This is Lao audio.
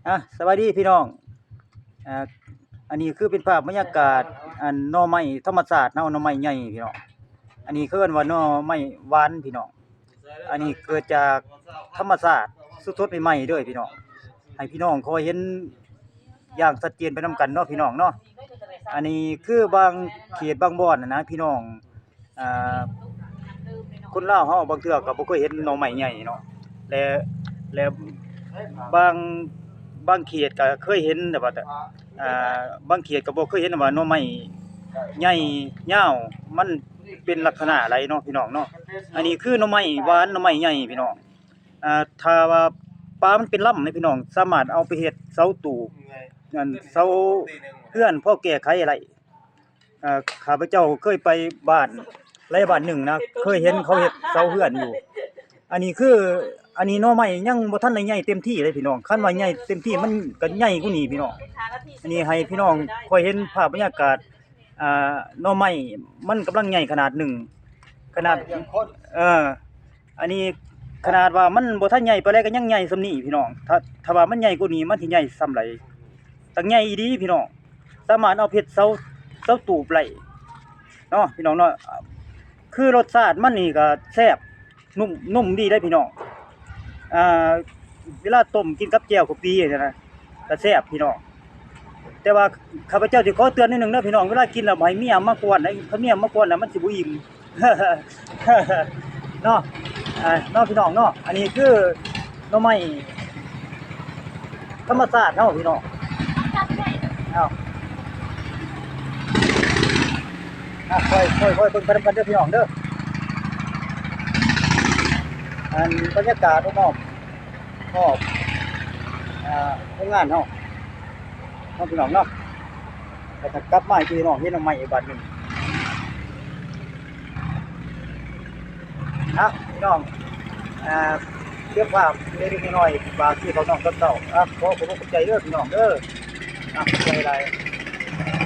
ອ່ະ ສະບາຍດີພີ່ນ້ອງ. ອ່າ ອັນນີ້ຄືເປັນພາບບັນຍາກາດ ອັນ ໜໍ່ໄມ້ທຳມະຊາດເນາະ, ໜໍ່ໄມ້ໃຫຍ່ພີ່ນ້ອງ. ອັນນີ້ເຂົາເອີ້ນວ່າໜໍ່ໄມ້ຫວານພີ່ນ້ອງ. ອັນນີ້ເກີດຈາກທຳມະຊາດ ສົດໆ ໃໝ່ໆ ເດີພີ່ນ້ອງ. ໃຫ້ພີ່ນ້ອງຄ່ອຍເຫັນຢ່າງຊັດເຈນໄປນຳກັນເນາະພີ່ນ້ອງເນາະ. ອັນນີ້ຄືບາງເຂດບາງບ່ອນນະ ພີ່ນ້ອງ ອ່າ ຄົນລາວເຮົາບາງເທື່ອກໍບໍ່ເຄີຍເຫັນໜໍ່ໄມ້ໃຫຍ່ເນາະ ແລະ ແລະ ບາງ ບາງເຂດກໍເຄີຍເຫັນ ແຕ່ວ່າ ອ່າ ບາງເຂດກໍບໍ່ເຄີຍເຫັນວ່າໜໍ່ໄມ້ໃຫຍ່ຍາວມັນເປັນລັກສະນະໃດເນາະ ພີ່ນ້ອງເນາະ. ອັນນີ້ຄືໜໍ່ໄມ້ຫວານ ໜໍ່ໄມ້ໃຫຍ່ພີ່ນ້ອງ. ອ່າ ຖ້າວ່າປ່າມັນເປັນລຳນີ້ພີ່ນ້ອງ ສາມາດເອົາໄປເຮັດເສົາຕູບ ອັນ ເສົາເຮືອນພໍແກ້ໄຂໄດ້. ເອີ ຂ້າພະເຈົ້າເຄີຍໄປບ້ານໃດບ້ານໜຶ່ງນະ ເຄີຍເຫັນເຂົາເຮັດເສົາເຮືອນຢູ່. ອັນນີ້ຄື ອັນນີ້ໜໍ່ໄມ້ຍັງບໍ່ທັນໄດ້ໃຫຍ່ເຕັມທີ່ເລີຍພີ່ນ້ອງ. ຄັນວ່າໃຫຍ່ເຕັມທີ່ມັນກໍໃຫຍ່ກວ່ານີ້ພີ່ນ້ອງ. ອັນນີ້ໃຫ້ພີ່ນ້ອງຄ່ອຍເຫັນພາບບັນຍາກາດ ອ່າ ໜໍ່ໄມ້ມັນກຳລັງໃຫຍ່ຂະໜາດໜຶ່ງ ຂະໜາດ ເອີ ອັນນີ້ຂະໜາດວ່າມັນບໍ່ທັນໃຫຍ່ປານໃດກໍຍັງໃຫຍ່ສ່ຳນີ້ພີ່ນ້ອງ. ຖ້າ ຖ້າວ່າມັນໃຫຍ່ກວ່ານີ້ມັນຊິໃຫຍ່ສ່ຳໃດ? ຕັ້ງໃຫຍ່ອີ່ຫຼີພີ່ນ້ອງ, ສາມາດເອົາເຮັດເສົາ ເສົາຕູບໄດ້ເນາະພີ່ນ້ອງເນາະ. ຄືລົດຊາດມັນນີ້ກໍແຊບ ນຸ້ມ ນຸ້ມດີເດ້ພີ່ນ້ອງ. ອ່າ ເວລາຕົ້ມກິນກັບແຈ່ວກະປິຫັ້ນນະ ກະແຊບພີ່ນ້ອງ. ແຕ່ວ່າຂ້າພະເຈົ້າຊິຂໍເຕືອນໜ້ອຍໜຶ່ງເດີພີ່ນ້ອງ, ເວລາກິນແລ້ວບໍ່ໃຫ້ເມຍມາກວນເດ້, ຄັນເມຍມາກວນແລ້ວມັນຊິບໍ່ອີ່ມ ເນາະ. ອ່າ ເນາະພີ່ນ້ອງເນາະ, ອັນນີ້ຄືໜໍ່ໄມ້ທຳມະຊາດເຮົາພີ່ນ້ອງ. ເອົາ ອ່ະ ຄ່ອຍ ຄ່ອຍ ຄ່ອຍເບິ່ງໄປນຳກັນເດີພີ່ນ້ອງເດີ. ອັນບັນຍາກາດຮອບ ຮອບ ອ່າ ໂຮງງານເຮົາ ເນາະພີ່ນ້ອງເນາະ. ແລ້ວກໍກັບມາໃຫ້ພີ່ນ້ອງເຫັນໜໍ່ໄມ້ອີກບາດໜຶ່ງ. ອ່ະ ພີ່ນ້ອງ ອ່າ ເກັບພາບເລັກໆນ້ອຍໆ ຝາກພີ່ນ້ອງຕອນເຊົ້າ. ອ່ະ ຂໍຂອບອົກຂອບໃຈເດີພີ່ນ້ອງເດີ. ອ່ະ ຂອບໃຈຫຼາຍ.